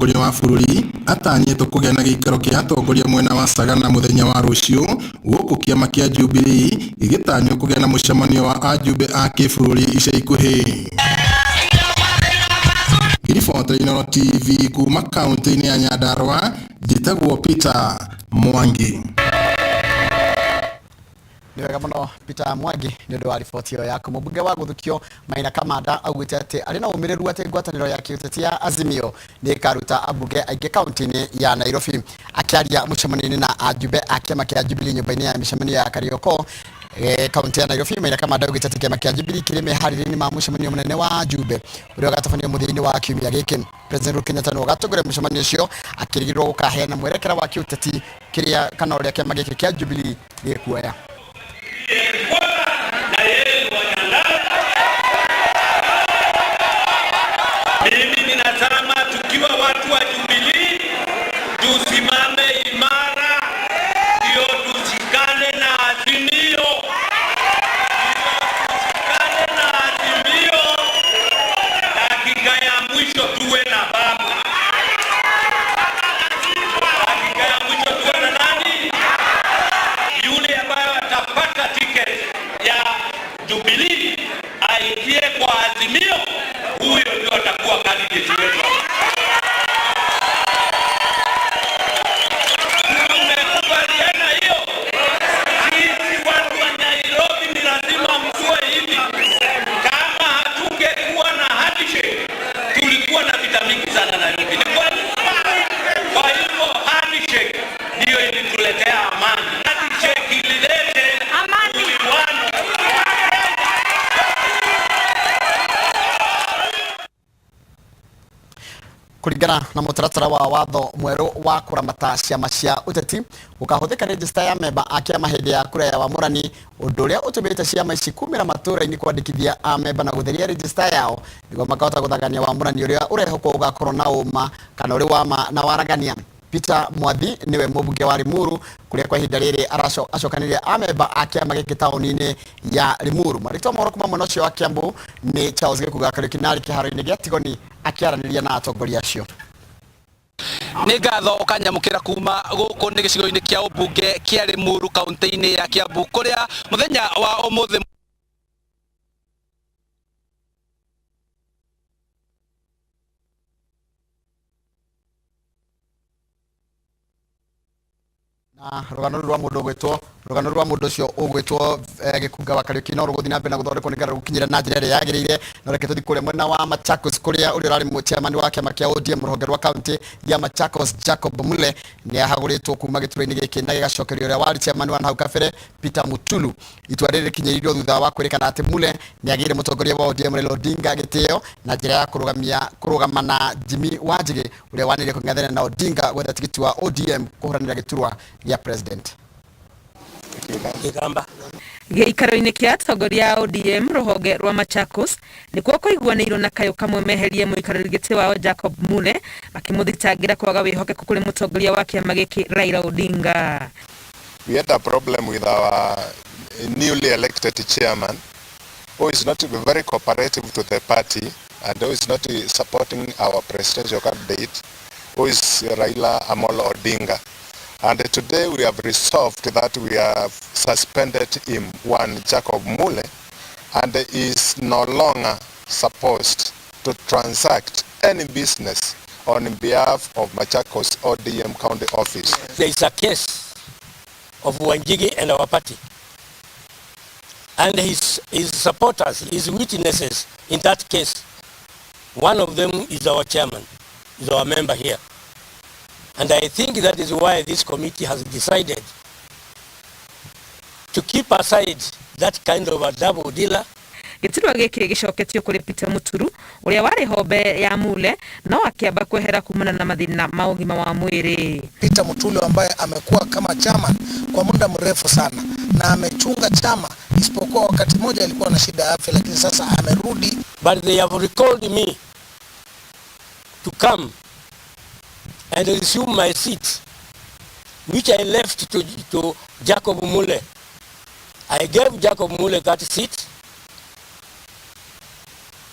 Mũtongoria wa bũrũri atanyĩtwo kũgĩa na gĩikaro kĩa atongoria mwena wa Sagana mũthenya wa rũciũ, gũkũ kĩama kĩa Jubilee gĩgĩtanywo kũgĩa na mũcemanio wa ajumbe a kĩbũrũri ica ikuhĩ. Ngĩribotera Inooro TV kuma kaunti-inĩ ya Nyandarua, njĩtagwo Peter Mwangi. Nĩ wega mũno Peter Mwangi nĩ ũndũ wa riboti ĩyo yaku. Mũmbunge wa Gũthukio Maina Kamanda augĩte atĩ arĩ na ũmĩrĩru atĩ ngwatanĩro ya kĩũteti ya Azimio nĩ ĩkaruta ambunge aingĩ kaunti-inĩ ya Nairobi. Akĩaria mũcemanio-inĩ na ajumbe a kĩama kĩa Jubilee nyũmba-inĩ ya mĩcemanio ya Kariokor kaunti ya Nairobi, Maina Kamanda augĩte atĩ kĩama kĩa Jubilee kĩrĩ meharĩria-inĩ ma mũcemanio mũnene wa ajumbe ũrĩa ũgatabanio mũthia-inĩ wa kiumia gĩkĩ. President Uhuru Kenyatta nĩwe ũgatongoria mũcemanio ũcio akĩrĩgĩrĩrwo gũkaheana mwerekera wa kĩũteti kĩrĩa kana ũrĩa kĩama gĩkĩ kĩa Jubilee gĩkuoya. Mimi ninasema tukiwa watu wa Jubilee tusimame imara, ndio tushikane na Azimio, tushikane na Azimio, dakika ya mwisho tuwe na baba, dakika ya mwisho tuwe na nani? Yule ambaye atapata tiketi ya Jubilee aingie kwa Azimio, huyo ndio atakuwa candidate wetu. Tumekubaliana hiyo. Sisi watu wa Nairobi ni lazima mjue hivi, kama hatungekuwa na handshake, tulikuwa na vita mingi sana Nairobi. Ni kweli? Kwa hivyo handshake ndiyo ilituletea amani. Handshake ililete uwiano. Kũringana na mũtaratara wa watho mwerũ wa kũramata ciama cia ũteti, gũkahũthĩka register ya memba a kĩama hĩndĩ ya kura ya wamũrani, ũndũ ũrĩa ũtũmĩte ciama ici kumĩra matũũra-inĩ kwandĩkithia amemba na gũtheria register yao nĩguo makahota gũthagania wamũrani ũrĩa ũrehokwo ũgakorwo na ũma kana ũrĩ wa ma na waragania. Peter Mwathi niwe mũmbunge wa Limuru kũrĩa kwa ihinda rĩrĩ acokanĩrĩria amemba a kĩama gĩkĩ taũni-inĩ ya Limuru. Marĩtwa mohoro kuma mwena ũcio wa Kiambu nĩ Charles Gĩkuga Kariũki narĩ kĩharo-inĩ gĩa Tigoni akĩaranĩria na atongoria acio. Nĩ ngatho ũkanyamũkĩra kuma gũkũ nĩ gĩcigo-inĩ kĩa ũmbunge kĩa Limuru kaunti-inĩ ya Kiambu kũrĩa mũthenya wa ũmũthĩ Na rũgano rũu rwa mũndũ ũgwĩtwo rũgano rwa mũndũ ũcio ũgwĩtwo Gĩkunga wa Kariũki no rũgũthiĩ na mbere na gũthondekwo nĩgetha rũgũkinyĩre na njĩra ĩrĩa yagĩrĩire. No reke tũthiĩ kũrĩa mwena wa Machakos kũrĩa ũrĩa ũrarĩ chairman wa kĩama kĩa ODM rũhonge rwa kaunti ya Machakos Jacob Mule nĩ ahagũrĩtwo kuma gĩturwa-inĩ gĩkĩ na gĩgacokerio ũrĩa warĩ chairman wa hau kabere Peter Mutulu. Itua rĩrĩ rĩkinyĩrĩirio thutha wa kwĩrĩkana atĩ Mule nĩ agĩire mũtongoria wa ODM Raila Odinga gĩtĩo na njĩra ya kũrũgamia kũrũgama na Jimmy Wanjigi ũrĩa wanĩrĩire kũng'ethanĩra na Odinga gwetha tigiti wa ODM kũhũranĩra gĩturwa gĩa president. Gĩkamba. Gĩikaro-inĩ kĩa atongoria a ODM rũhonge rwa Machakos nĩkuo kũiguanĩirwo na kayũ kamwe meherie mũikarĩri gĩtĩ wao Jacob Mule makĩmũthitangĩra kwaga wĩhokeku kũrĩ mũtongoria wa kĩama gĩkĩ Raila Odinga. We had a problem with our newly elected chairman, who is not very cooperative to the party and who is not supporting our presidential candidate, who is Raila Amolo Odinga. And today we have resolved that we have suspended him, one Jacob Mule, and is no longer supposed to transact any business on behalf of Machakos ODM County Office. There is a case of Wanjigi and our party, and his supporters, his witnesses in that case, one of them is our chairman, is our member here. And I think that is why this committee has decided to keep aside that kind of a double dealer. Gĩturwa gĩkĩ gĩcoketio kũrĩ Peter Muturu ũrĩa warĩ hombe ya Mule no akĩamba kwehera kumana na mathĩna ma ũgima wa mwĩrĩ. Peter Mutulu ambaye amekuwa kama chairman kwa muda mrefu sana na amechunga chama, isipokuwa wakati mmoja alikuwa na shida ya afya, lakini sasa amerudi. But they have recalled me to come and resume my seat, which I left to Jacob Mule. I gave Jacob Mule that seat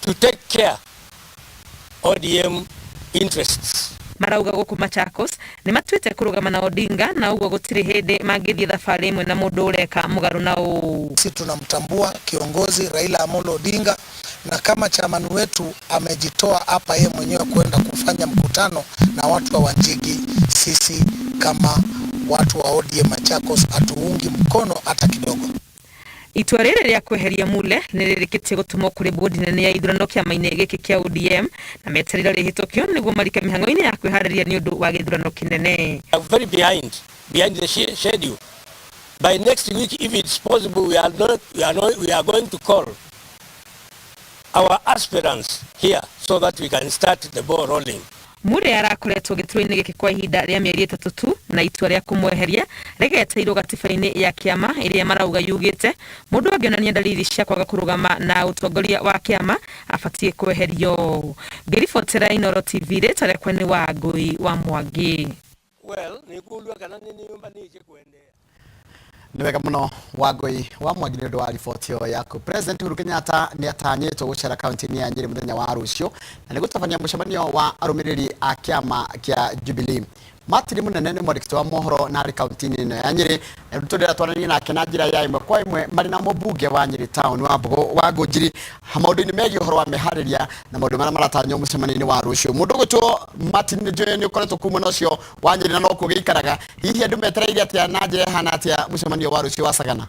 to take care ODM interests. Marauga gũkũ Machakos nĩ matuĩte kũrũgama na Odinga na ũguo gũtirĩ hĩndĩ mangĩthiĩ thabarĩ ĩmwe na mũndũ ũreka mũgarũ na ũũ. Sisi tunamtambua kiongozi Raila Amolo Odinga, na kama chairman wetu amejitoa hapa yeye mwenyewe kwenda kufanya mkutano na watu wa Wanjigi, sisi kama watu wa ODM Machakos hatuungi mkono hata kidogo. Itua rĩrĩ rĩa kweheria Mule nĩ rĩrĩkĩtie gũtũmwo kũrĩ bodi nene ya ithurano kĩama-inĩ gĩkĩ kĩa ODM na meterire rĩhĩtũkio nĩguo marike mĩhang'o-inĩ ya kwĩharĩria nĩ ũndũ wa gĩthurano kĩnene. Very behind the schedule. By next week, if it's possible, we are not, we are not, we are going to call our aspirants here so that we can start the ball rolling. Mure arakoretwo gĩturwa-inĩ gĩkĩ kwa ihinda rĩa mĩeri 3 tu na itua rĩa kũmweheria rĩgeteirwo gatiba-inĩ ya kĩama ĩrĩa marauga yugĩte mũndũ angĩonania dalili cia kwaga kũrũgama na ũtongoria wa kĩama abatiĩ kweherio. Ngĩribotera Inooro TV, rĩtwa rĩakwa nĩ Wangũi wa Mwangi. Well, nĩkulwa kana nĩ nyũmba nĩ kuendea. Nĩ wega mũno Wangũi wa Mwangi nĩ ũndũ wa riboti ĩyo yaku. President Uhuru Kenyatta nĩ atanyĩtwo gũcera kaunti-inĩ ya Nyĩrĩ mũthenya wa rũciũ na nĩ gũtabania mũcemanio wa arũmĩrĩri a kĩama kĩa Jubilee. Martin Munene nĩ mwandĩki wa mohoro na arĩ kaunti-inĩ ĩno ya Nyĩrĩ, na rĩu tũrĩra twaranĩrie nake na njĩra ya ĩmwe kwa ĩmwe marĩ na mũmbunge wa Nyĩrĩ Town wa Mbogo wa Ngũnjiri maũndũ-inĩ megiĩ ũhoro wa meharĩria na maũndũ marĩa maratanywo mũcemanio-inĩ wa rũciũ. Mũndũ ũgwĩtwo Martin nĩ njũĩ nĩ ũkoretwo kuu mwena ũcio wa Nyĩrĩ na nokuo gĩikaraga, hihi andũ metereire atĩa na njĩra ĩhana atĩa mũcemanio wa rũciũ wa Sagana?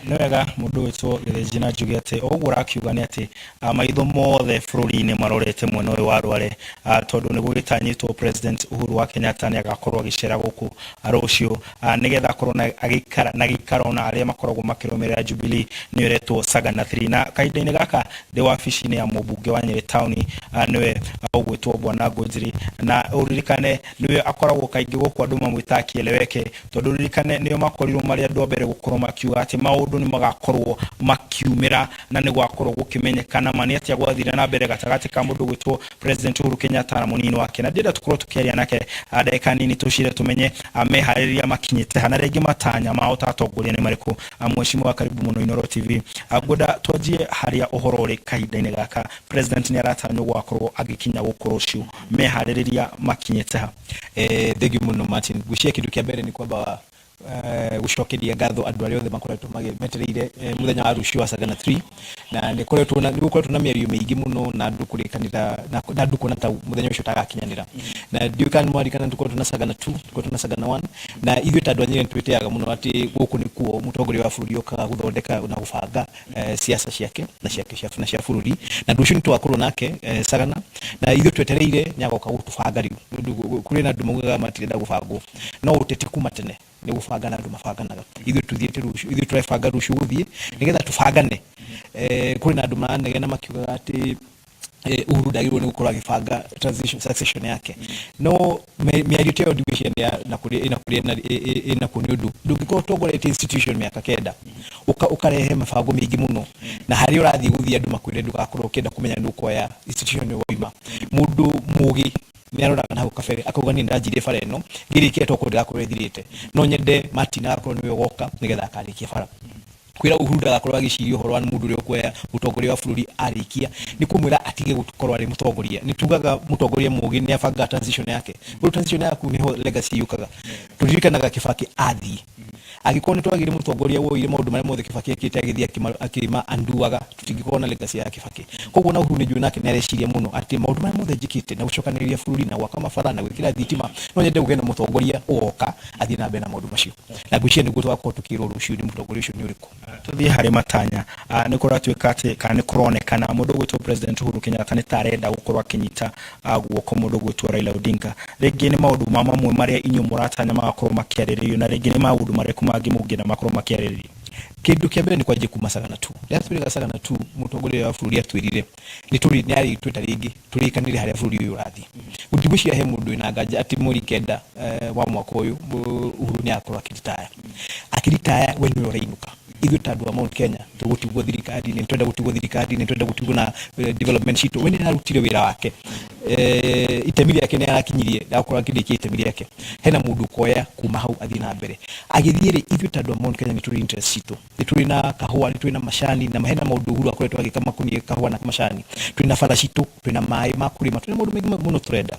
Nĩ wega mũndũ wĩtwo Gĩthĩnji na njuge atĩ o ũguo ũrakiuga nĩ atĩ maitho mothe bũrũri-inĩ marorete mwena ũyũ wa Rware, tondũ nĩ gũgĩtanyĩtwo President Uhuru wa Kenyatta nĩ agakorwo agĩcera gũkũ rũciũ, nĩgetha akorwo na agĩikara na gĩikaro na arĩa makoragwo makĩrũmĩrĩra Jubilee nĩyo ĩretwo Sagana 3. Na kahinda-inĩ gaka ndĩ wabici-inĩ ya mũmbunge wa Nyĩrĩ Town, nĩwe ũgwĩtwo Bwana Ngũnjiri, na ũririkane nĩwe akoragwo kaingĩ gũkũ andũ mamwĩtaga Kieleweke, tondũ ũririkane nĩo makorirwo marĩ andũ a mbere gũkorwo makiuga atĩ maũndũ nĩ magakorwo makiumĩra na nĩ gwakorwo gũkĩmenyekana ma nĩ atĩa gwathire na mbere gatagatĩ ka mũndũ gwĩtwo President Uhuru Kenyatta na mũnini wake. Na ndĩrenda tũkorwo tũkĩaria nake ndagĩka nini tũcire tũmenye meharĩrĩria makinyĩte ha na rĩngĩ matanya mao ta atongoria nĩ marĩkũ. Mheshimiwa, karibu mũno Inooro TV. Ngwenda twanjie harĩa ũhoro ũrĩ kahinda-inĩ gaka. President nĩ aratanywo gũgakorwo agĩkinya gũkũ rũciũ, meharĩrĩria makinyĩte ha? Thengiũ mũno Martin. Ngwĩciria kĩndũ kĩa mbere nĩ kwamba gũcokeria ngatho andũ arĩa othe makoretwo metereire mũthenya wa rũciũ wa Sagana 3, na nĩ koretwo na nĩ gũkoretwo na mĩario mĩingĩ mũno na andũ kũrĩkanĩra na andũ kuona ta mũthenya ũcio ũtagakinyanĩra, na ndiũĩ kana nĩ mwaririkana tũkoretwo na Sagana 2, tũkoretwo na Sagana 1, na ithuĩ ta andũ a Nyĩrĩ nĩ twĩtĩaga mũno atĩ gũkũ nĩkuo mũtongoria wa bũrũri okaga gũthondeka na gũbanga siasa ciake na ciake na cia bũrũri, na rũciũ nĩ tũgakorwo nake Sagana, na ithuĩ twetereire nĩ agoka gũtũbanga rĩu, nĩ kũrĩ na andũ maugaga matirenda gũbangwo, no ũteti kuma tene nĩ gũbangana andũ mabanganaga. Ithuĩ tũthiĩte rũciũ, ithuĩ tũrebanga rũciũ gũthiĩ nĩgetha tũbangane. Kũrĩ na andũ maranegena makiugaga atĩ Uhuru ndagĩrĩirwo nĩ gũkorwo agĩbanga transition succession yake, no mĩario ta ĩyo ndigwĩciria na kũrĩa ĩna kũrĩa ĩnakuo, nĩ ũndũ ndũngĩkorwo ũtongoretie institution mĩaka 9 ũkarehe mĩbango mĩingĩ mũno na harĩa ũrathiĩ gũthiĩ andũ makwĩre ndũgakorwo ũkĩenda kũmenya nĩ ũkuoya institution ĩyo wauma. Mũndũ mũgĩ nĩ aroraga na hau kabere akauga niĩ ndanjirie bara ĩno ngĩrĩkia tokorwo ndĩrakorwo ĩthirĩte, no nyende Martin agakorwo nĩwe ũgoka nĩgetha akarĩkia bara. Kwĩra Uhuru ndagakorwo agĩciria ũhoro wa mũndũ ũrĩa ũkuoya ũtongoria wa bũrũri arĩkia, nĩ kũmwĩra atige gũkorwo arĩ mũtongoria. Nĩ tugaga mũtongoria mũgĩ nĩ abangaga transition yake. Rĩu transition yaku nĩho legacy yũkaga. Tũririkanaga Kibaki athiĩ, angĩkorwo nĩ twagire mũtongoria woire maũndũ marĩa mothe Kibaki ekĩte agĩthiĩ akĩma anduaga, tũtingĩkorwo na legacy ya Kibaki. Koguo na Uhuru nĩ njũĩ nake nĩ areciria mũno atĩ maũndũ marĩa mothe njĩkĩte na gũcokanĩrĩria bũrũri na gwaka mabara na gwĩkĩra thitima, no nyende kũgĩe na mũtongoria ũgoka athiĩ na mbere na maũndũ macio, na ngwĩciria nĩguo tũgakorwo tũkĩrwo rũciũ nĩ mũtongoria ũcio nĩ ũrĩkũ. Tũthiĩ harĩ matanya. Nĩ kũratuĩka atĩ kana nĩ kũronekana mũndũ ũgwĩtwo President Uhuru Kenyatta nĩ ta arenda gũkorwo akĩnyita guoko mũndũ ũgwĩtwo Raila Odinga. Rĩngĩ nĩ maũndũ ma mamwe marĩa inyuĩ mũratanya magakorwo makĩarĩrĩrio, na rĩngĩ nĩ maũndũ marĩkũ mangĩ mũngĩenda makorwo makĩarĩrĩrio? Kĩndũ kĩa mbere nĩ kwanjia kuma Sagana 2. Rĩrĩa twĩrĩga Sagana 2, mũtongoria wa bũrũri atwĩrire nĩ tũrĩ nĩ arĩtwĩta rĩngĩ tũrĩkanĩre harĩa bũrũri ũyũ ũrathiĩ. Ndigwĩciria he mũndũ wĩna nganja atĩ mweri 9 wa mwaka ũyũ Uhuru nĩ agakorwo akĩritaya. Akĩritaya we nĩwe ũrainũka. Ithuĩ ta andũ a Mount Kenya tũgũtigwo thirikari-inĩ, nĩ twenda gũtigwo thirikari-inĩ, twenda gũtigwo na development citũ. We nĩ ararutire wĩra wake. Itemi rĩake nĩ arakinyirie, akorwo akĩrĩkia itemi rĩake, hena mũndũ ũkoya kuma hau athiĩ na mbere. Agĩthiĩ rĩ, ithuĩ ta andũ a Mount Kenya nĩ tũrĩ interest citũ, nĩ tũrĩ na kahũa, nĩ tũrĩ na macani, na hena maũndũ Uhuru akoretwo agĩka makoniĩ kahũa na macani. Twĩna bara citũ, twĩna maĩ ma kũrĩma, twĩna maũndũ maingĩ mũno tũrenda.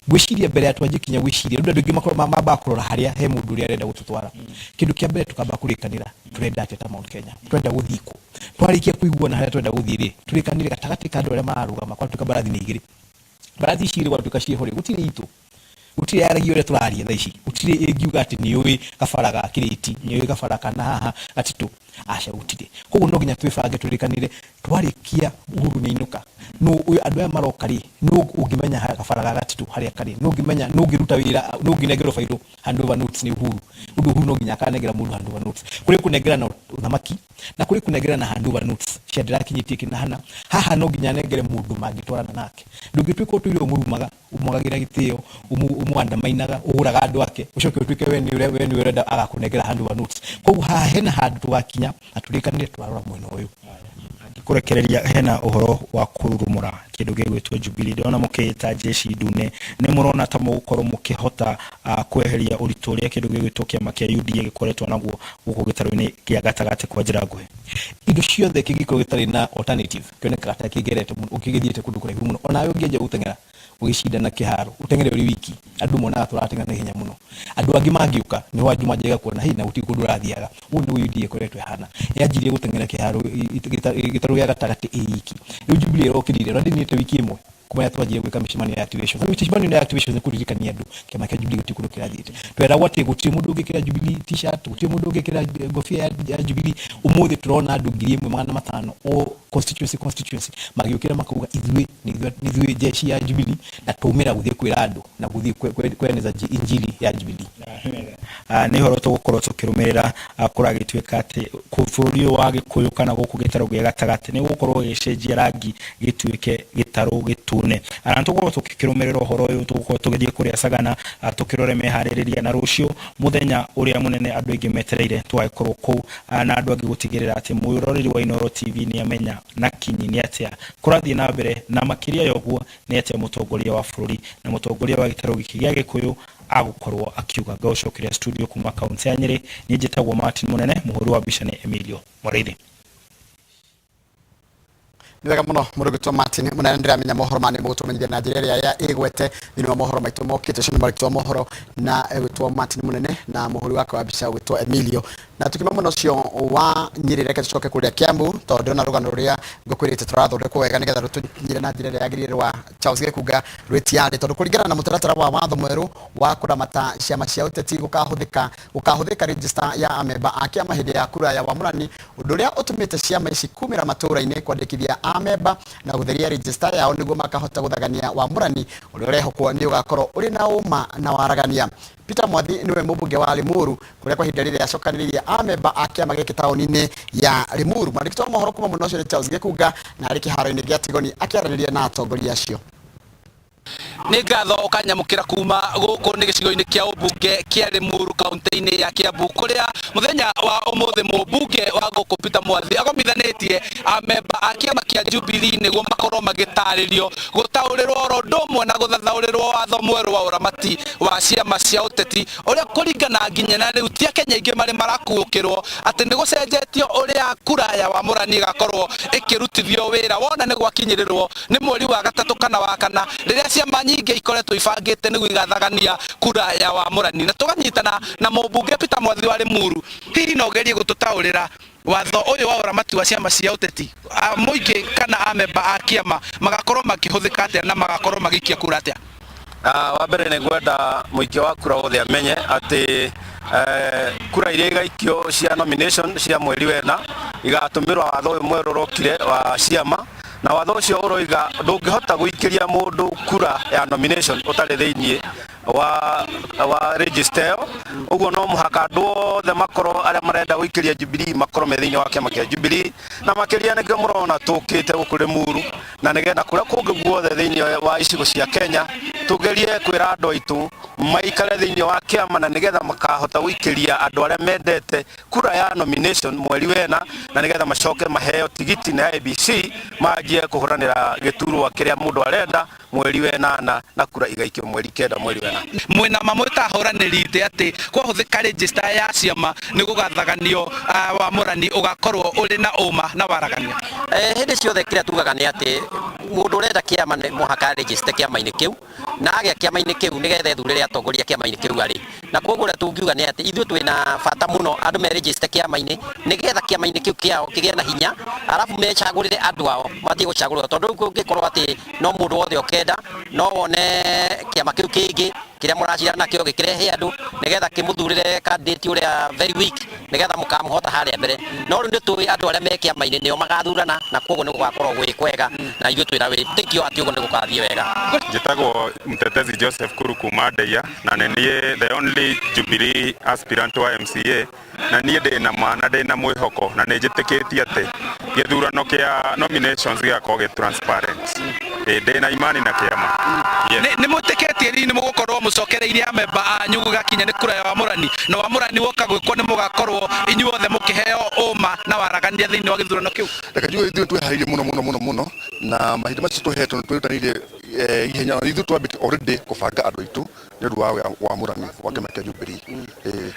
Ngwĩciria mbere ya twanjie kinya gwĩciria, rĩu andũ aingĩ mambaga kũrora harĩa he mũndũ ũrĩa arenda gũtũtwara. Kĩndũ kĩa mbere tũkamba kũrĩkanĩra tũrenda atĩa ta Mount Kenya, tũrenda gũthiĩ kũ. Twarĩkia kũiguana harĩa tũrenda gũthiĩ rĩ, tũrĩkanĩre gatagatĩ ka andũ arĩa mararũgama. Kwatuĩka mbarathi nĩ igĩrĩ, mbarathi ici igĩrĩ gwatuĩka ciĩho rĩ, gũtirĩ itũ, gũtirĩ yaragia ũrĩa tũraria thaa ici, gũtirĩ ĩngiuga atĩ nĩ ũĩ kabara ga kĩrĩti, nĩ ũĩ kabara kana haha gatitũ, aca, gũtirĩ. Koguo no nginya twĩbange, tũrĩkanĩre. Twarĩkia Uhuru nĩ ainũka, nũ ũyũ andũ aya maroka rĩ, nũ ũngĩmenya kabara ga gatitũ harĩa karĩ, nũ ũngĩmenya, nũ ũngĩruta wĩra, nũ ũngĩnengerwo bairũ handover notes nĩ Uhuru. Ũndũ Uhuru no nginya akanengera mũndũ handover notes. Kũrĩ kũnengera na ũthamaki na kũrĩ kũnengera na handover notes cia ndĩrakinyĩtie kĩna hana haha, no nginya anengere mũndũ mangĩtwarana nake. Ndũngĩtuĩka ũtũire ũmũrumaga, ũmwagagĩra gĩtĩo, ũmũandamainaga, ũgũraga andũ ake, ũcoke ũtuĩke we nĩ we nĩ ũrenda agakũnengera handover notes. Koguo haha hena handũ tũgakinya na tũrĩkanĩre tũrarora mwena ũyũ. Kũrekereria hena ũhoro wa kũrurumũra kĩndũ gĩgwĩtwo Jubilee. Ndĩrona mũkĩĩta jeshi ndune, nĩ mũrona ta mũgũkorwo mũkĩhota kweheria ũritũ ũrĩa kĩndũ gĩgwĩtwo kĩama kĩa UDA gĩkoretwo naguo gũkũ gĩtarũ-inĩ kĩa gatagatĩ kwa njĩra nguhĩ? Indo ciothe kĩngĩkorwo gĩtarĩ na alternative kĩonekaga ta kĩgerete mũno, ũkĩgĩthiĩte kũndũ kũraihu mũno. Onawe ũngĩanjia gũteng'era ũgĩcindana kĩharo, ũteng'ere ũrĩ wiki, andũ monaga tũrateng'era na ihenya mũno. Andũ angĩ mangĩũka nĩho andũ manjagia kuona hĩ na gũtirĩ kũndũ ũrathiaga. Ũguo nĩguo UDA ĩkoretwo ĩhana, yanjirie gũteng'era kĩharo gĩtarũ gĩa gatagatĩ ĩ iki. Rĩu Jubilee ĩrokĩrire na ndĩninĩte wiki ĩmwe kuma twanjie gwĩka mĩcemanio ya activation. Na mĩcemanio ya activation nĩ kũririkania andũ kĩama kĩa Jubilee gũtirĩ kũndũ kĩrathiĩte. Tweragwo atĩ gũtirĩ mũndũ ũngĩkĩra Jubilee T-shirt, gũtirĩ mũndũ ũngĩkĩra ngobia ya Jubilee. Ũmũthĩ tũrona andũ 1500 o constituency constituency magĩũkĩra makauga ithuĩ nĩ ithuĩ jeshi ya Jubilee, na tũmĩra gũthiĩ kwĩra andũ na gũthiĩ kweneza injili ya Jubilee. Nĩ ũhoro tũgũkorwo tũkĩrũmĩrĩra. Kũragĩtuĩka atĩ bũrũri ũyũ wa Gĩkũyũ kana gũkũ gĩtarũ gĩa gatagatĩ nĩ gũkorwo gĩgĩcenjia rangi gĩtuĩke gĩtarũ gĩtune. Na tũgũkorwo tũkĩrũmĩrĩra ũhoro ũyũ, tũgũkorwo tũgĩthiĩ kũrĩa Sagana, tũkĩrore meharĩrĩria, na rũciũ mũthenya ũrĩa mũnene andũ aingĩ metereire tũgagĩkorwo kũu na andũ angĩ gũtigĩrĩra atĩ mwĩroreri wa Inooro TV nĩ amenya na kinyi nĩ atĩa kũrathiĩ na mbere, na makĩria ya ũguo nĩ atĩa mũtongoria wa bũrũri na mũtongoria wa gĩtarũ gĩkĩ gĩa Gĩkũyũ agũkorwo akiuga. Ngaũcokeria studio kuma kaunti ya Nyĩrĩ. Niĩ njĩtagwo Martin Mũnene, mũhũri wa mbica nĩ Emilio Mũrĩithi. Nĩ wega mũno mũndũ gwĩtwo Martin Mũnene. Ndĩramenya mohoro ma nĩ mũgũtũmenyithia na njĩra ĩrĩa ya ĩgwete thĩinĩ wa mohoro maitũ mokĩte. Ũcio nĩ mwandĩki wa mohoro na gwĩtwo Martin Mũnene na mũhũri wake wa mbica gwĩtwo Emilio. Na tukima mwena ũcio wa Nyĩrĩ, reke tũcoke kũrĩa Kiambu, tondũ ndĩrona rũgano rũrĩa ngũkwĩrĩte tũrathondekwo wega nĩgetha rũtũnyire na njĩra ĩrĩa yagĩrĩire rwa Charles Gĩkunga rwĩtiarĩ, tondũ kũringana na mũtaratara wa watho mwerũ wa kũramata ciama cia ũteti, gũkahũthĩka register ya amemba a kĩama hĩndĩ ya kura ya wamũrani, ũndũ ũrĩa ũtũmĩte ciama ici kumĩra matũũra-inĩ kwandĩkithia amemba na gũtheria register yao nĩguo makahota gũthagania wamũrani ũrĩa ũrehokwo nĩ ũgakorwo ũrĩ na ũma na waragania. Peter Mwathi nĩwe mũmbunge wa Limuru, kũrĩa kwa ihinda rĩrĩ acokanĩrĩirie amemba a kĩama gĩkĩ taũni-inĩ ya Limuru. Mwandĩki wa mohoro kuma mwena ũcio nĩ Charles Gĩkunga, na arĩ kĩharo-inĩ gĩa Tigoni akĩaranĩria na atongoria acio. Nĩ ngatho ũkanyamũkĩra kuma gũkũ nĩ gĩcigo-inĩ kĩa ũmbunge kĩa Limuru kaunti-inĩ ya Kiambu, kũrĩa mũthenya wa ũmũthĩ mũmbunge wa gũkũ Peter Mwathi agomithanĩtie amemba a kĩama kĩa Jubilee nĩguo makorwo magĩtarĩrio, gũtaũrĩrwo oro ũndũ ũmwe na gũthathaũrĩrwo watho mwerũ wa ũramati wa ciama cia ũteti, ũrĩa kũringana nginya na rĩu ti Akenya aingĩ marĩ marakuũkĩrwo atĩ nĩ gũcenjetio ũrĩa kura ya wamũrani ĩgakorwo ĩkĩrutithio wĩra wona nĩ gwakinyĩrĩrwo nĩ mweri wa gatatũ kana wa kana, rĩrĩa ciama nyingĩ ikoretwo ibangĩte nĩguo igathagania kura ya wamũrani. Na tũganyitana na mũmbunge Peter Mwathi wa Limuru. Hihi no ũgerie gũtũtaũrĩra watho ũyũ wa ũramati wa ciama cia ũteti, mũingĩ kana amemba a kĩama magakorwo makĩhũthĩka atĩa na magakorwo magĩikia kura atĩa? Wa mbere nĩ ngwenda mũingĩ wa kura wothe amenye atĩ kura iria igaikio cia nomination cia mweri wena igatũmĩrwo watho ũyũ mwerũ ũrokire wa ciama, na watho ũcio ũroiga ndũngĩhota gũikĩria mũndũ kura ya nomination ũtarĩ thĩiniĩ wa register ĩyo. Ũguo no mũhaka andũ othe makorwo arĩa marenda gũikĩria Jubilee makorwo me thĩinĩ wa kĩama kĩa Jubilee, na makĩria nĩkĩo mũrona tũkĩte gũkũ Limuru, na nĩgetha kũrĩa kũngĩ guothe thĩinĩ wa icigo cia Kenya Tugerie kwĩra andũ aitũ maikare thĩinĩ wa kĩama na nĩgetha makahota gũikĩria andũ arĩa mendete kura ya nomination mweri wena, na nĩgetha macoke maheo tigiti na IEBC manjie kũhũranĩra gĩturwa kĩrĩa mũndũ arenda mweri wenana, na kura igaikio mweri 9 mweri wena. Mwina mamwe tahuranĩri itĩ atĩ kwahuthĩka register ya ciama nĩ gũgathaganio wamũrani ũgakorwo ũrĩ na ũma na waragania. Hĩndĩ ciothe kĩrĩa tugaga nĩ atĩ mũndũ ũrenda kĩama nĩ mũhaka register kĩama-inĩ kĩu, na agĩa kĩama-inĩ kĩu nĩgetha ethurĩre atongoria kĩama-inĩ kĩu arĩ. Na koguo ũrĩa tungiuga nĩ atĩ ithuĩ twĩna bata mũno andũ me register kĩama-inĩ nĩgetha kĩama-inĩ kĩu kĩao kĩgĩe na hinya, arabu mecagũrĩre andũ ao matige gũcagũrĩrwo, tondũ rĩu kũngĩkorwo atĩ no mũndũ wothe ũkenda no wone kĩama kĩu kĩngĩ kĩrĩa mũracirana nakĩo gĩkĩrehe andũ nĩgetha kĩmũthurĩre candidate ũrĩa very weak nĩgetha mũkamũhota harĩa mbere. No rĩu nĩ tũĩ andũ arĩa me kĩama-inĩ nĩo magathurana, na koguo nĩ gũgakorwo gwĩ kwega, na ithuĩ twĩna wĩtĩkio atĩ ũguo nĩ gũgathiĩ wega. Njĩtagwo Mtetezi Joseph Kuru kuma Ndeia, na nĩ niĩ the only Jubilee aspirant wa MCA, na niĩ ndĩna ma na ndĩna mwĩhoko na nĩ njĩtĩkĩtie atĩ gĩthurano kĩa nominations gĩgakorwo gĩ transparent. Ndĩna imani na kĩama. Yes. Nĩ mwĩtĩkĩtie rĩu nĩ mũgũkorwo mũcokereirie amemba anyu gũgakinya nĩ kura ya wamũrani, na wamũrani woka gwĩkwo nĩ mũgakorwo inyuothe mũkĩheo ũma na waragania thĩinĩ wa gĩthurano kĩu? Reke njuge ithuĩ twĩharĩirie mũno mũno mũno mũno, na mahinda macio tũhetwo nĩ twĩrutanĩirie ihenya, na ithuĩ twambĩte already kũbanga andũ aitũ nĩ ũndũ wa wamũrani wa kĩama kĩa Jubilee.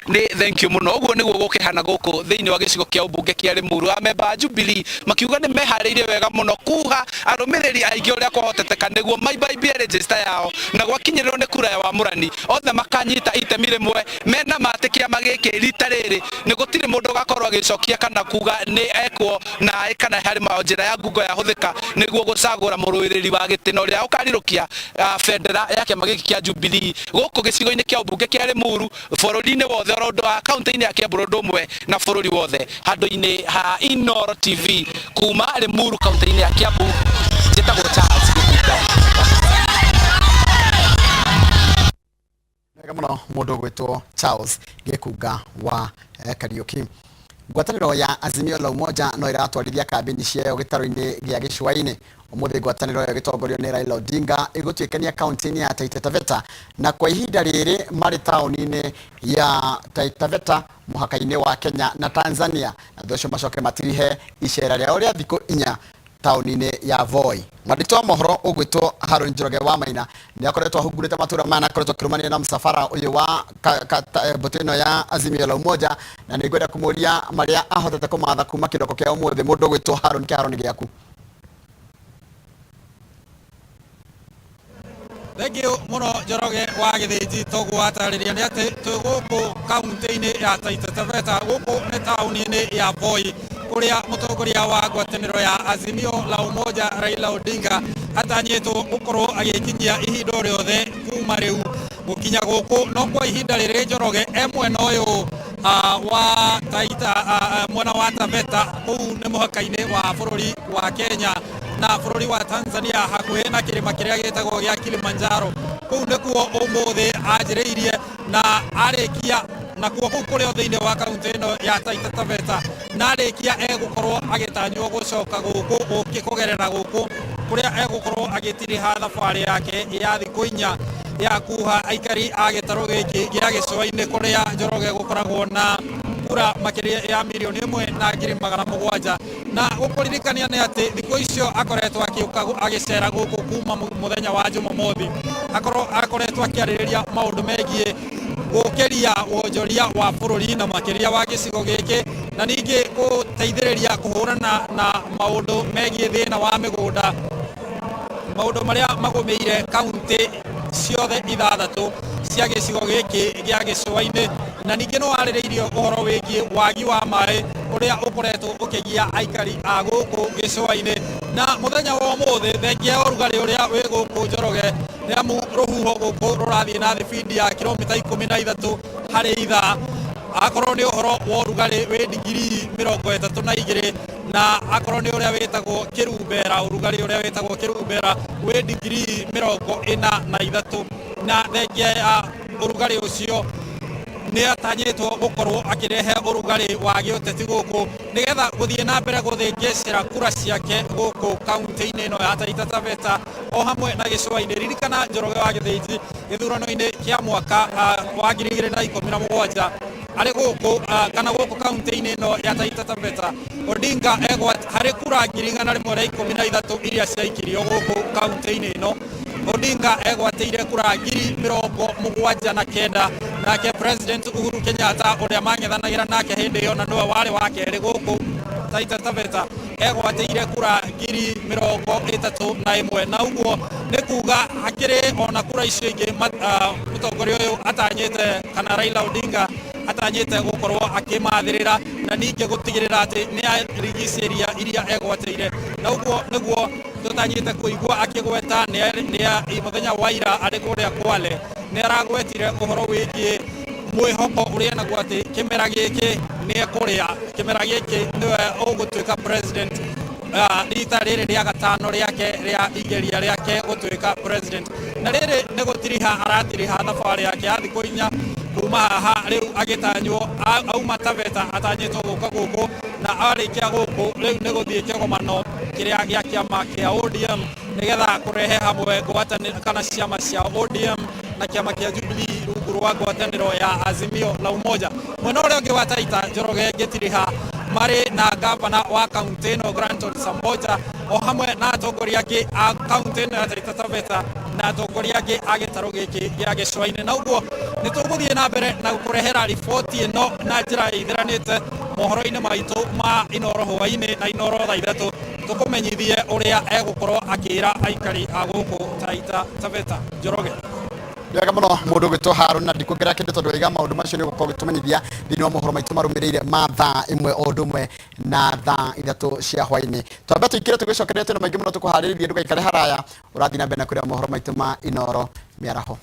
Nĩ thank you mũno. Ũguo nĩguo gũkĩhana gũkũ thĩinĩ wa gĩcigo kĩa ũmbunge kĩa Limuru, amemba a Jubilee makiuga nĩ meharĩirie wega mũno kuha arũmĩrĩri aingĩ ũrĩa kwahoteteka nĩguo maibaimbie register yao, na gwakinyĩrĩrwo nĩ kura ya wamũrani othe makanyita itemi rĩmwe mena matĩ kĩama gĩkĩ rita rĩrĩ nĩ gũtirĩ mũndũ ũgakorwo agĩcokia kana kuga nĩ ekwo naĩ kana harĩ ma njĩra ya ngungo yahũthĩka nĩguo gũcagũra mũrũĩrĩri wa gĩtĩ na ũrĩa ũkarirũkia bendera ya kĩama gĩkĩ kĩa Jubilee gũkũ gĩcigo-inĩ kĩa ũmbunge kĩa Limuru, bũrũri-inĩ wothe oro ũndũ wa kaunti-inĩ ya Kiambu ũndũ ũmwe na bũrũri wothe. Handũ-inĩ ha Inooro TV kuma Limuru kaunti-inĩ ya Kiambu, njĩtagwo Charles Gĩkunga. Wega mũno mũndũ ũgwĩtwo Charles Gĩkunga wa Kariuki. Ngwatanĩro ya Azimio la Umoja no ĩratwarithia kambĩini ciayo gĩtarũ-inĩ gĩa gĩcũa-inĩ. Ũmũthĩ ngwatanĩro ĩyo ĩgĩtongorio nĩ Raila Odinga ĩgũtuĩkania kaunti-inĩ ya Taita Taveta, na kwa ihinda rĩrĩ marĩ taũni-inĩ ya Taita Taveta mũhaka-inĩ wa Kenya na Tanzania, na thutha ũcio macoke matirihe icera rĩao rĩa thikũ 4 taũni-inĩ ya Voi. Mwandĩki wa mohoro ũgwĩtwo Haron Njoroge wa Maina nĩ akoretwo ahungurĩte matũra maya na akoretwo akĩrũmanĩrĩra na mũcabara ũyũ wa mbũtũ ĩno ya Azimio la Umoja, na nĩ ngwenda kũmũria marĩa ahotete kũmatha kuma kĩroko kĩa ũmũthĩ. Mũndũ ũgwĩtwo Haron, kĩharo nĩ gĩaku. Thank you mũno Njoroge wa Gĩthĩnji. Toguo watarĩria nĩ atĩ twĩ gũkũ kaunti-inĩ ya Taita Taveta, gũkũ nĩ taũni-inĩ ya Voi, kũrĩa mũtongoria wa ngwatanĩro ya Azimio la Umoja Raila Odinga atanyĩtwo gũkorwo agĩkinyia ihinda o rĩothe kuma rĩu gũkinya gũkũ. No kwa ihinda rĩrĩ Njoroge e mwena ũyũ wa Taita, mwena wa Taveta, kũu nĩ mũhaka-inĩ wa bũrũri wa Kenya na bũrũri wa Tanzania, hakuhĩ na kĩrĩma kĩrĩa gĩtagwo gĩa Kilimanjaro. Kũu nĩkuo ũmũthĩ anjĩrĩirie na arĩkia nakuo kũu kũrĩ o thĩinĩ wa kaunti ĩno ya Taita Taveta, na arĩkia egũkorwo agĩtanywo gũcoka gũkũ gũkĩ kũgerera gũkũ kũrĩa egũkorwo agĩtiriha thabarĩ yake ya thikũ 4 ya kuha aikari a gĩtarũ gĩkĩ gĩa gĩcũa-inĩ, kũrĩa Njoroge gũkoragwo na kura makĩria ya 1,700,000. Na gũkũririkania nĩ atĩ thikũ icio akoretwo agĩũka agĩcera gũkũ kuma mũthenya wa Jumamothi, akoretwo akĩarĩrĩria maũndũ megiĩ gũkĩria wonjoria wa bũrũri na makĩria wa gĩcigo gĩkĩ, na ningĩ gũteithĩrĩria kũhũrana na maũndũ megiĩ thĩna wa mĩgũnda, maũndũ marĩa magũmĩire kaunti ciothe 6 cia gĩcigo gĩkĩ gĩa gĩcũa-inĩ. Na ningĩ no warĩrĩirie ũhoro wĩgiĩ wagi wa maĩ ũrĩa ũkoretwo ũkĩgia aikari a gũkũ gĩcũa-inĩ. Na mũthenya wa ũmũthĩ, thengia ya ũrugarĩ ũrĩa wĩ gũkũ Njoroge, nĩ amu rũhuho gũkũ rũrathiĩ na thibindi ya kilomita 13 harĩ ithaa, akorwo nĩ ũhoro wa ũrugarĩ wĩ digirii 32, na akorwo nĩ ũrĩa wĩtagwo kĩrumbera, ũrugarĩ ũrĩa wĩtagwo kĩrumbera wĩ digirii 43. Na thengia ya ũrugarĩ ũcio nĩ atanyĩtwo gũkorwo akĩrehe ũrugarĩ wa gĩũteti gũkũ nĩgetha gũthiĩ na mbere gũthĩngĩcĩra kura ciake gũkũ kaunti-inĩ ĩno ya Taita Taveta. o hamwe na gĩcũa-inĩ. Ririkana Njoroge wa Gĩthĩnji gĩthurano-inĩ kĩa mwaka wa 2017 arĩ gũkũ kana gũkũ kaunti-inĩ ĩno ya Taita Taveta, Odinga egwa harĩ kura 113,000 iria ciaikirio gũkũ kaunti-inĩ ĩno, Odinga egwatĩire kura 79,000. Nake President Uhuru Kenyatta ũrĩa mang'ethanagĩra nake hĩndĩ ĩyo na nĩwe warĩ wa kerĩ gũkũ Taita Taveta egwatĩire kura 31,000. Na ũguo nĩ kuga hakĩrĩ ona kura icio ingĩ mũtongoria ũyũ atanyĩte kana Raila Odinga atanyĩte gũkorwo akĩmathĩrĩra na ningĩ gũtigĩrĩra atĩ nĩ arigicĩria iria egwatĩire. Na ũguo nĩguo tũtanyĩte kũigua akĩgweta nĩ mũthenya wa ira arĩ kũrĩa Kwale nĩ aragwetire ũhoro wĩgiĩ mwĩhoko ũrĩa naguo atĩ kĩmera gĩkĩ nĩ ekũrĩa, kĩmera gĩkĩ nĩwe ũgũtuĩka president, rita rĩrĩ rĩa gatano rĩake rĩa igeria rĩake gũtuĩka president. Na rĩrĩ nĩ gũtiriha aratiriha thabarĩ yake ya thikũ 4 kuma haha rĩu agĩtanywo auma Taveta atanyĩtwo gũka gũkũ na arĩkia gũkũ rĩu nĩ gũthiĩ kĩgomano kĩrĩa gĩa kĩama kĩa ODM nĩgetha kũrehe hamwe ngwatanĩro kana ciama cia ODM na kĩama kĩa Jubilee rungu rwa ngwatanĩro ya Azimio la Umoja. Mwena ũrĩa ũngĩ wa Taita, Njoroge ngĩtiriha marĩ na gavana wa kaunti ĩno Granton Samboja o hamwe na atongoria angĩ a kaunti ĩno ya Taita Taveta na atongoria angĩ a gĩtarũ gĩkĩ gĩa gĩcũa-inĩ. Na ũguo nĩ tũgũthiĩ na mbere na gũkũrehera riboti ĩno na njĩra ĩithĩranĩte mohoro-inĩ maitũ ma Inoro hwaĩ-inĩ na Inoro thaa 3 tũkũmenyithie ũrĩa egũkorwo akĩra aikari a gũkũ Taita Taveta. Njoroge. Wega mũno mũndũ ũgwĩtwo Harũn, na ndikuongerera kĩndũ tondũ waiga maũndũ macio nĩ ũgũkorwo ũgĩtũmenyithia thĩinĩ wa mohoro maitũ marũmĩrĩire ma thaa 1 o ũndũ ũmwe na thaa 3 cia hwaĩ-inĩ. Twambe tũikire tũgĩcokereria twĩna maingĩ mũno tũkũharĩrĩirie, ndũgaikare haraya, ũrathiĩ na mbere na kũrĩa mohoro maitũ ma Inoro mĩaraho.